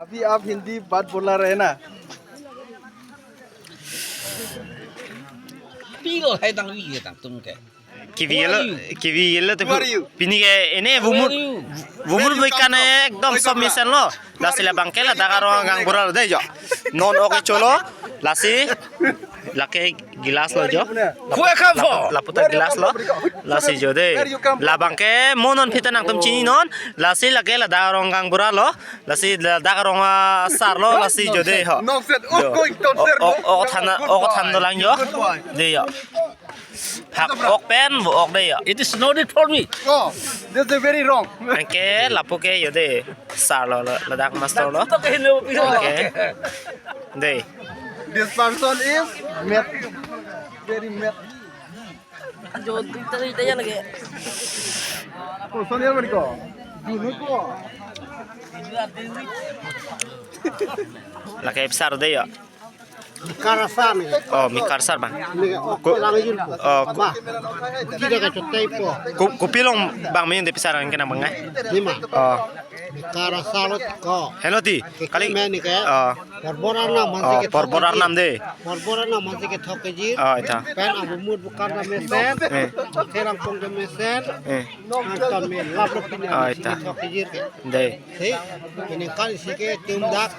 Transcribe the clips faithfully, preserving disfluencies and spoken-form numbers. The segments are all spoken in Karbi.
अभी आप हिंदी बात बोला रहे ना। Pilo hai tang wi tang tum ke. Kivi Who are yelo, you? Kivi yelo te Who are you? Pini ke ene Who are vumur you? Vumur Where you boy come kane from? Ekdom Where you sob come mesen lo. Lasi labang ke ladak arong gaonbura lo dei jo. Non ok cholo. Lasi lake glass lo jo. Where you come from? Lapu-, laputa glass lo. Lasi jo dei. Where you come from? Labang ke mo non pita nangtum chininon. Lasi lake ladak arong gaonbura lo. Lasi ladak arong asar lo. Lasi jo dei ho. Nonsense. Jo. Oh, going downstairs, oh, no? Oh, than, oh, than dolang jo. Good boy. Dei jo. Hak ok pen vo ok dei jo. It is not it for me. Oh, this is very wrong. Anke lapu ke jo dei. Sar lo, lo, ladak master lo. Anke. Dei. This person is mad. Very mad. Jo, tari taya lagi. Oh, Sonia Mariko. Dulu ko. Lake sar dei jo. Mikar asar ni. Oh, mikar asar bang. Ni ok ko lang yun ko. Oh, ko- Ba. Kita ka chutai po. Ko-, kopi along bang main dei pisar ang kenang bang eh. Ni ma. Oh. Mikar asar lo ko. Heno ti. Kali. Kali me ni ke. Oh. Porbor arnam mansi Oh, ke porbor thok arnam dei. Porbor arnam mansi ke thok kejir. Oh, ita. Pen abu mut bukan na mesen. Eh. Terang pong ke mesen. Eh. Anton me lap lo pini Oh, mansi ita. Ke thok kejir ke. Dei. Hei, ini kan isi ke tum dak.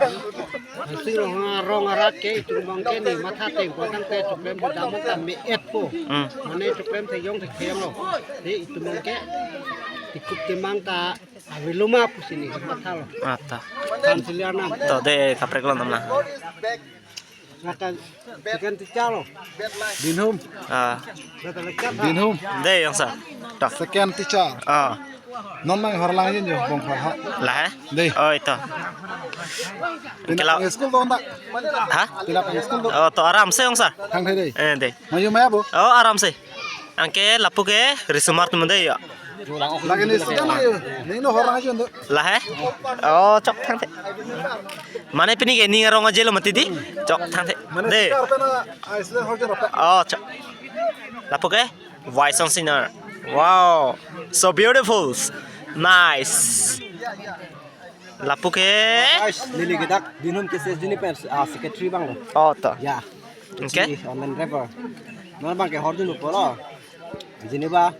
Sirong arong arat ke itum bang ke ni matha teng ko tang te chuklem ke dam ta me et po. Hmm. Mane chuklem te jong te kheng lo. Hei, itum bang ke tikup temang ta aviluma pusi ni matha lo. Ata. Kan siliana. To dei kaprek lo namna. Maka second teacher lo. Dinhum. Ah. Kata lecture ta. Dinhum. Dei yang sa. Tok. Second teacher. Ah. Non nang horlang yun jo bong pha ha. Lahai? Dei. Oh, ito. Pina Kela- pang school to nda. Ha? Pina pang school to. Oh, to aram se yang sa. Thang thai dei. Eh, dei. Mayu maya bo. Oh, aram se. Anke lapu ke risomar atum dei jo. Lake ni student ni, ni no horang aja untuk. Lahai? Oh, chok thang the. Mane pini ke ning arong aje lo mati dei. Chok thang the. Mane Dei. Kar pena Iceland horja rapa. Oh, chok. Lapu ke? Voice on singer. Wow. So beautiful. Nice. Lapu ke? Guys, neli ke dak Dinhum K C S Juniper, ah, secretary bang lo. Oh, to. Ya. Oke. Jadi online rapper. Non bang ke horjun upo lo. Jini ba.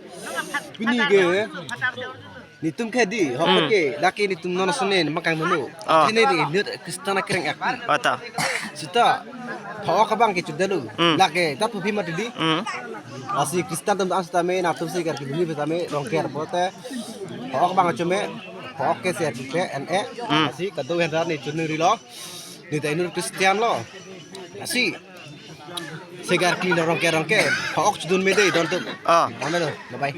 Pini ke. Nitum ke dei, ho Hmm. ke, dak ke nitum non sonen, makang menu. Ah. Ini dei, ni Kristen akreng ak. Ata. Sita, ho ka bang ke chudalu. Hmm. Lake, ta pupi mati dei. Hmm. Lasi Kristen atum ta sita me, natum si kar ke duni beta me, rongker pote. Ho ka bang chume, ho ke ser ke, en e. Hmm. Lasi kado hendra ni chunuri lo. Ni ta inut Kristen lo. Lasi. Segar kli lo rongker rongker. Ho ok chudun me dei don tum. Ah. Dame lo. Bye bye.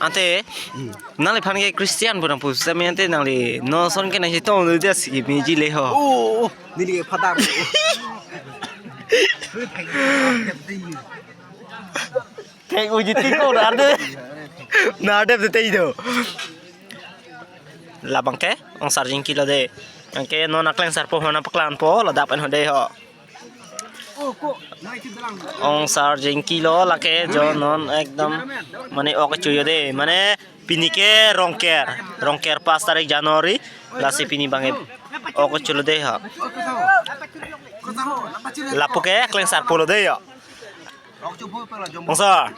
Ante. Hmm. Nangliphan ke Christian pu nangpu sitame ante nangli non son ke nangchetong lo dia si meji le ho. Oh, neli ke father. Thek uji tiko narde. Narde te tei do. Labang ke ongsar jengki lo dei. Anke non akleng sarpo hona paklan po ladak pen ho dei ho. Ongsar jengki lo lake jo non ekdom mane ok chuyo dei. Mane pini ke rongker, rongker pas tarik January, lasi pini bang ke ok chulo dei ho. Lapu ke akleng sarpo lo dei jo. Ongsar.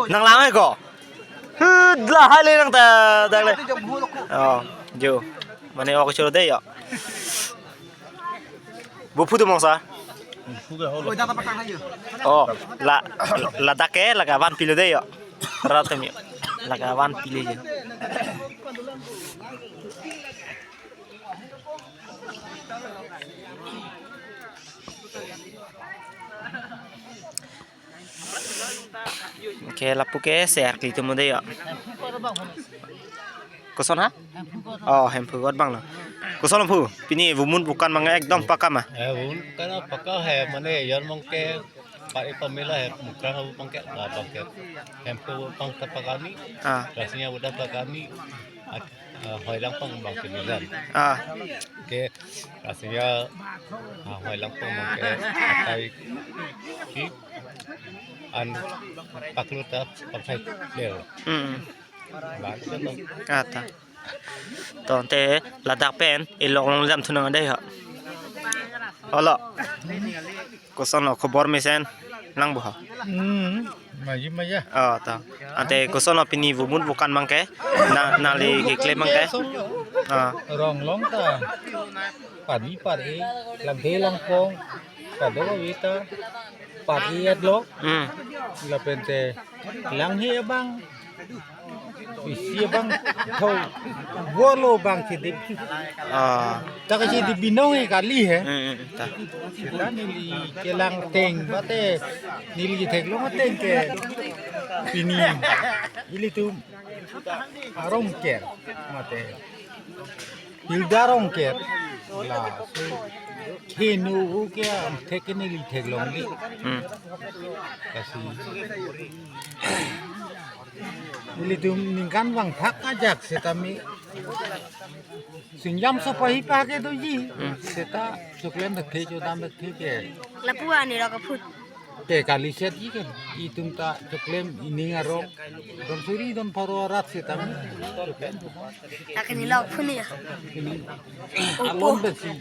Nang lang hai ko. Hud lahai le nang ta dak le. Oh, jo. Mane ok chulo dei jo. Bo phu do mong sa. Oh, la, ladak ke lake van pilo dei jo. Rat kami. Lake van pilo jo. Oke, lapu ke ser kli atum dei jo. Koson ha? Oh, Hemphu kot bang lo. Koson phu. Pini vumut bukan mang ekdom paka ma. Eh, vumut bukan paka hai, mane yon mang ke pa ipa mila hai, mukrang abu mang ke, la bang ke. Hemphu bang ta paka ni. Ah. Rasanya udah paka ni. At, eh, hoilang pang bang ke milan. Ah. Ke, rasanya, ah, hoilang pang bang ke atai ki an paklu ta pakai lel. Hmm. Bang ke bang. Ata. To ante ladak pen ilok longle damthu nang dei ho. Olo. Kosonlo khobor mesen lang bo ho. Hmm, maji maja. Oh, to. Ante kosonlo pini vumut vokan abangke. Na nangli keklem abangke. Ah. Rong long ta. Pari pari. Langdei langpong. Kadokave ta. Pari at lo. Hmm. Lapen te. Langhe abang. Isi abang tho bolo abang si dip. Ah. Ta ke si dip binong e kali he. Hmm, hmm, ta. Seta neli kelang ateng bate neli theklong ateng ke pini ilitum arong ke mate. Hilda Rongker. Laso kenu ke amthek ke neli theklong di. Hmm. Lasi. Ilitum ningkan vangthak ajak setame. Singjam sopahi pa ke doji. Hmm. Seta choklem thekthe chodam thekthe ke. Lapu ani rok aphut. Ke kali set ji ke. Itum ta choklem ining arong. Don suri don pharo arat setame. Akan ilok phun ya. Ini alon besi.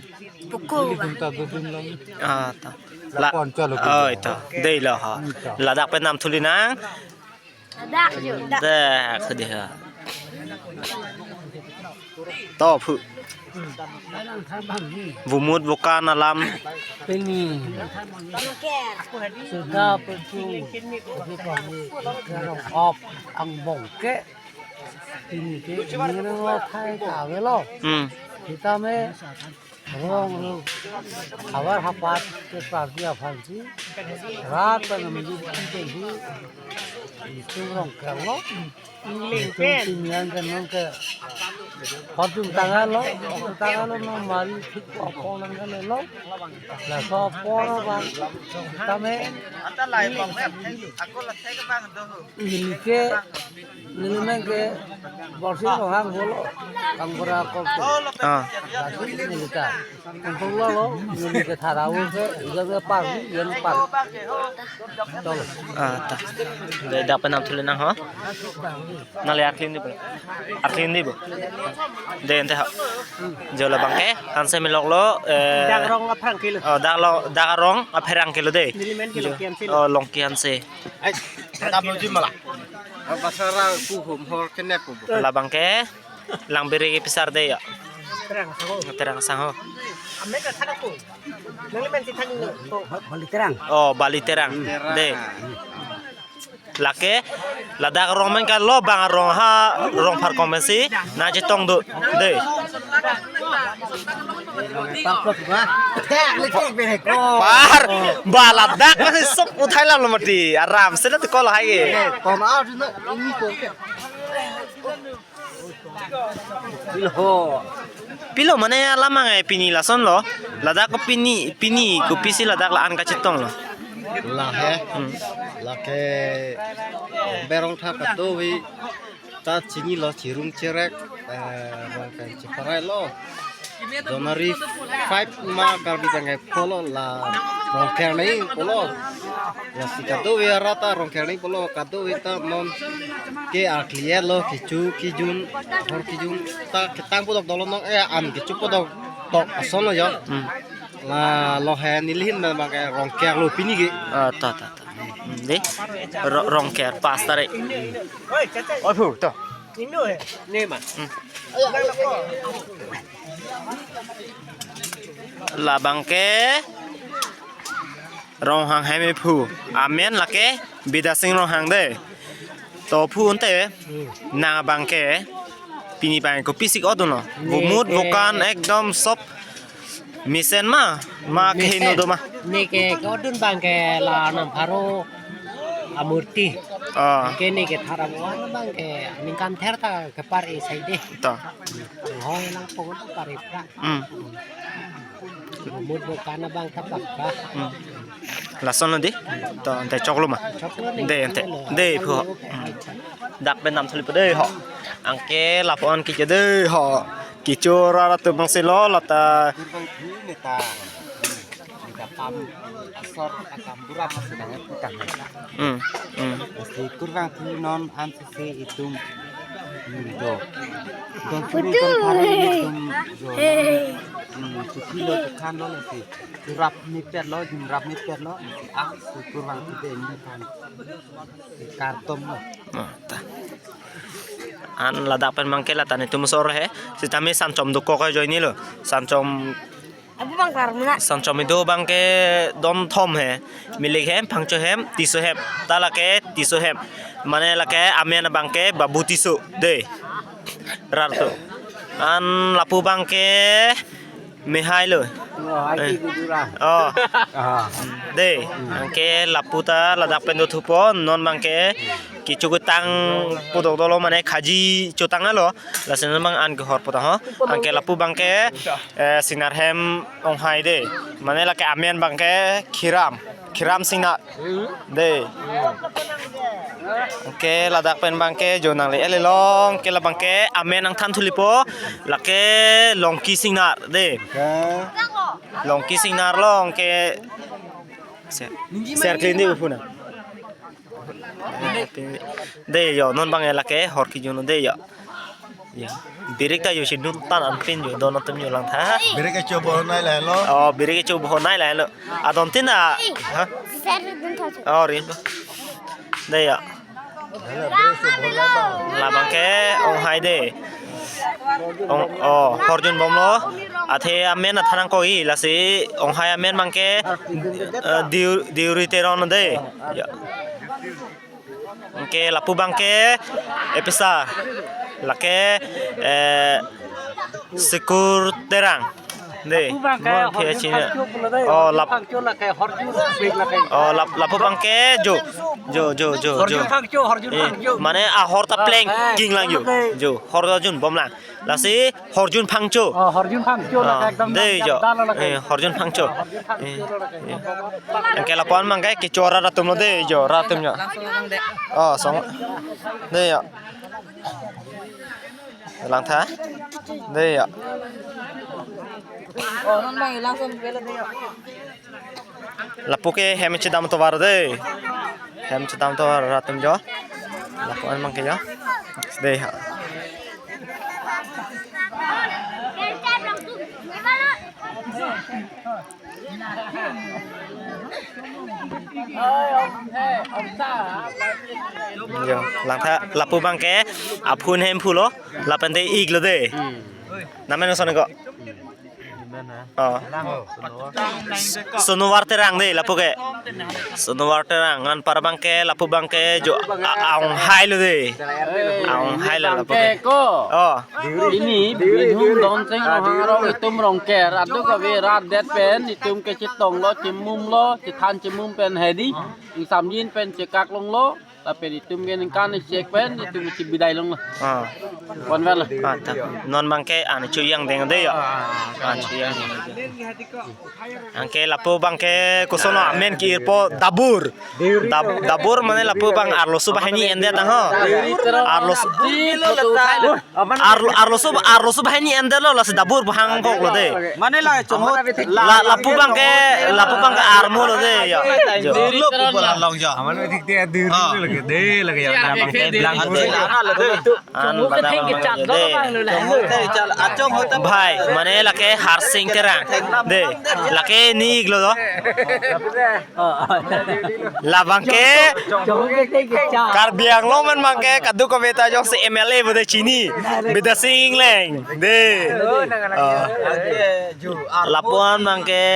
Pukul. Ilitum ta dodun lagi. Ah, ta. La, lapon chalo oh, kita. Ito. Dei lo ha. Ito. Ladak pen damthu li nang. Ladak, ladak. Dak, sedih ha. To phu. Vumut vokan alam. Pini. Sudah perlu. Op angbong ke. Pini ke ini lo thai ka avelo. Hmm. Kita me Rong lo, havar hapat ke party aphan si, rat pen menuju pensi, itum Rongker lo, itum pinian ke nonke, Fortune tanglo, Fortune tanglo non mari thik ko apor nanglo, laso apor abang, tame, neli ke, neli men ke, Borsing Ronghang holo, Kangbura kok tu. Ah. Neli ta. Kangtung lo lo, neli ke thara use, iga ke par, iga ke par. Tolo. Ah, ta. Dei, dak pen damthu li nang ho. Nangli arklin di bo. Arklin di bo. Dei ante ho. Jo labangke, hanse melok lo, eh, dak arong apherangke lo. Oh, dak lo, dak arong apherangke lo dei. Neli men ke jo. Longki Hanse lo. Oh, Longki Hanse. Ai, tata boji mala. Pasara ku hom hor kene ku. Labangke, Langbiri kepisar dei ya. Terang sango. Terang sango. Ame ka thak aku. Nangli men si thang ni. Bali Terang. Oh, Bali Terang. Terang. Dei. Lake, ladak arong men ke lo bang arong ha, rong phar komensi, nangchetong do, dei. Par, ba ladak masih sok uthai lam lo mati, aram se na tu kola hai ke. Pilo. Pilo mane alam angai pini lason lo. Ladak ko pini, pini kopisi ladak la-an kachetong lo. Lahe. Hmm. Lake berong tha katovi ta chinilo chirung cherek, eh, Rongker chiparai lo. January five ma Karbi tangkai polo la Rongker nai polo. Lasi katovi arata Rongker nai polo katovi ta non ke aklier lo kecho kejun hor kejun ta ketang podok dolo nong eh an kecho podok tok ason lo jo. Hmm. La lo he nelihin abangke Rongker lo pini ke. Ah, ta, ta, ta. Hmm, dei. Ro-, Rongker pas tarik. Oi, phu, to. Hmm. Labangke Ronghang heme phu. Amen lake Bidasing Ronghang dei. To phu ante nang abangke pini abang kopisi ke-odun lo. Vumut ke vokan ekdom sop mesen ma, ma ne ke heno do ma. Ne ke ke-odun abangke la Nampharo amurti. Ah. Ke ne ke thara abangke ningkan ther ta kepar-i sai dei. To. Hoi lang pongon ta pari pra. Hmm. Vumut vokan abang ta pakka. Hmm. Lason lo dei. To ante choklo ma. Choklo ni. Dei ante. Dei phu. Hmm. Dak pen damthu li po dei ho. Anke lapu-an kecho dei ho. Kecho ra ra tu bang si lo lata. Kurvangthu neta. Neta kam asor akam buram masih nangat kita. Hmm. Hmm. Masih kurvangthu non an sisi itum. Hmm, jo. Don suri, don phareng, don, jo. Hey. Hmm, chukilo, chukhanlo lasi. Rap mepetlo, jin rap mepetlo. Ah, syukur bang kita ini kan. Kartom lo. Oh, ta. An ladak pen bangke la ta netum osor he. Sitame Sanchom dokok ajoinelo. Sanchom Abu bang klar muna. Sanchom kedo bangke don thom he. Milik hem, phangcho hem, Tisso hem. Ta lake Tisso hem. Mane lake amen bangke Babu Tisso. De. Rat atum. An lapu bangke Mehai lo. Oh, hai Eh. Ki gudura. Oh. Ah. De. Anke lapu ta ladak pen dothupo, non bangke kecho ketang pudok dolo, mane khaji chotanglo. Lasi non bang an kehorpo ta ho. Anke lapu bangke, eh, Singnar hem Onghai de. Mane lake amen bangke Khiram. Khiram Singnar. De. Anke ladak pen bangke jo nangle-et lelong. Anke la bangke amen nangthan thulipo. Lake Longki Singnar de. Longki Singnar lo anke. Ser, ser clean di phuna. De jo, non bang lake hor kejun de jo. Ya. Birik ta jo si nut tan anpin jo, don atum jo langtha. Birik kecho bohonai lahelo. Oh, birik kecho bohonai lahelo. Adon tin a. Ha? Ser dun tha. Oh, rin. De jo. Lahelo, birik kecho bohonai bang. La bangke Onghai de. Ong, oh, horjun bomlo. Athe amen athan nangkok-i, lasi Onghai amen bangke, eh, Diu-, Diuri Teron de. Ya. Anke lapu bangke episa. Lake, eh, Sikur Terang. De. Lapu bangke Mon horjun Khe China. Phangcho pulo de. Oh, lap- Phangcho lake horjun big lake. Oh, lap-, lapu bangke jo. Jo, jo, jo, jo. Horjun Phangcho, horjun Eh, Phangcho. Mane ahor ta pleng Ah, eh. King lang jo. Jo, horjun bom lang. Lasi horjun Phangcho. Oh, horjun Phangcho lake Ah, ekdom de nam jo. Jabdal lake. Eh, horjun Phangcho. Horjun Phangcho Eh, lake. Eh. Anke lapu-an bangke kecho rat atum lo de jo, rat atum jo. Oh, song. De jo. Langtha. De jo. Oh, non bang ilang som bela de jo. Lapu ke hem chedam tovar de. Hem chedam tovar rat atum jo. Lapu-an bangke jo. De ha. Jo, langtha lapu bangke aphun hemphu lo, lapen te ik lo de. Hmm. Namen son ko. Oh. Sonovar Terang de lapu ke. Sonovar Terang anpar bangke lapu bangke jo a-, Onghai lo de. Onghai lo lapu ke. Bangke ko. Oh. Pini, Binhum Donsing Ronghang arong itum Rongker, adu kave rat det pen, itum kechetong lo, chemum lo, chethan chemum pen hedi, ingsamjin pen chekak longlo, lapen itum ke ningkan chek pen, itum chebidai longlo. Ah. Konver lo. Ah, ta. Non bangke an chojang deng de jo. An chojang deng. Anke lapu bangke koson amen ki-irpo Dabur. Dab-, Dabur mane lapu bang arloso banghini endet tang ho. Arloso, arlo-, arloso, arloso banghini endet lo, lasi Dabur pu hangkok lo de. Mane la chonghut. La, lapu bangke, lapu bangke armo lo de jo. Jo. Lo pu bola long jo. Aman dik de dur lagi de lagi ya. Bangke blang de. An ladak bang de. Bhai, mane lake Harsing Terang. De, lake ni ik lo do. La bangke Karbi Anglong man bangke kadokave ta jongsi M L A bede chini. Bidya Sing Engleng. De. Ah. Lapu-an bangke.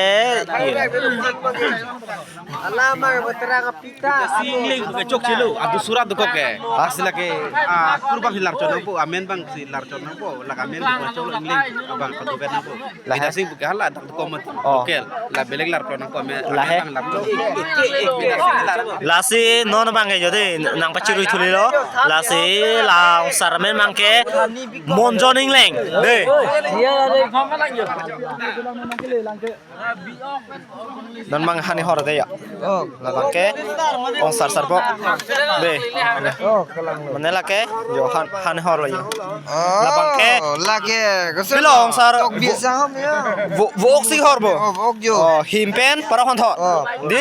Alama beterang pita. Sing Engleng buka chok chelo, adu surat dokok ke. Hah? Lasi lake, ah, kur bang si larchon nangpo, amen bang si larchon nangpo, lake amen buka chok Engleng, abang kadu pen nangpo. Lah. Bidya Sing buka hala dak dokok mat. Oh. Local, la belek larchon nangpo, amen, lah, amen he. Bang larchon. Lasi non bangke jodi nangpachirui thuli lo, lasi la ongsar amen bangke Monjon Engleng. De. Non bang hani hor de ya. Oh. La bangke ongsar sarpo. De. Oh, kelang lo. Mane lake jo han, hani hor lo ya. Oh, la bangke. Lake, kosong. Pilo ongsar. Tok biasa ham ya. Vo-, vok si hor bo. Oh, vok jo. Oh, him pen para hon thor. Oh. Di?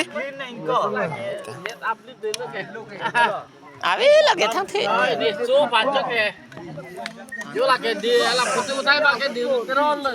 Ave lake thangthe. Ai, di, cho, panchak ke. Yo lake di, ala photo uthai ba ke di, teron.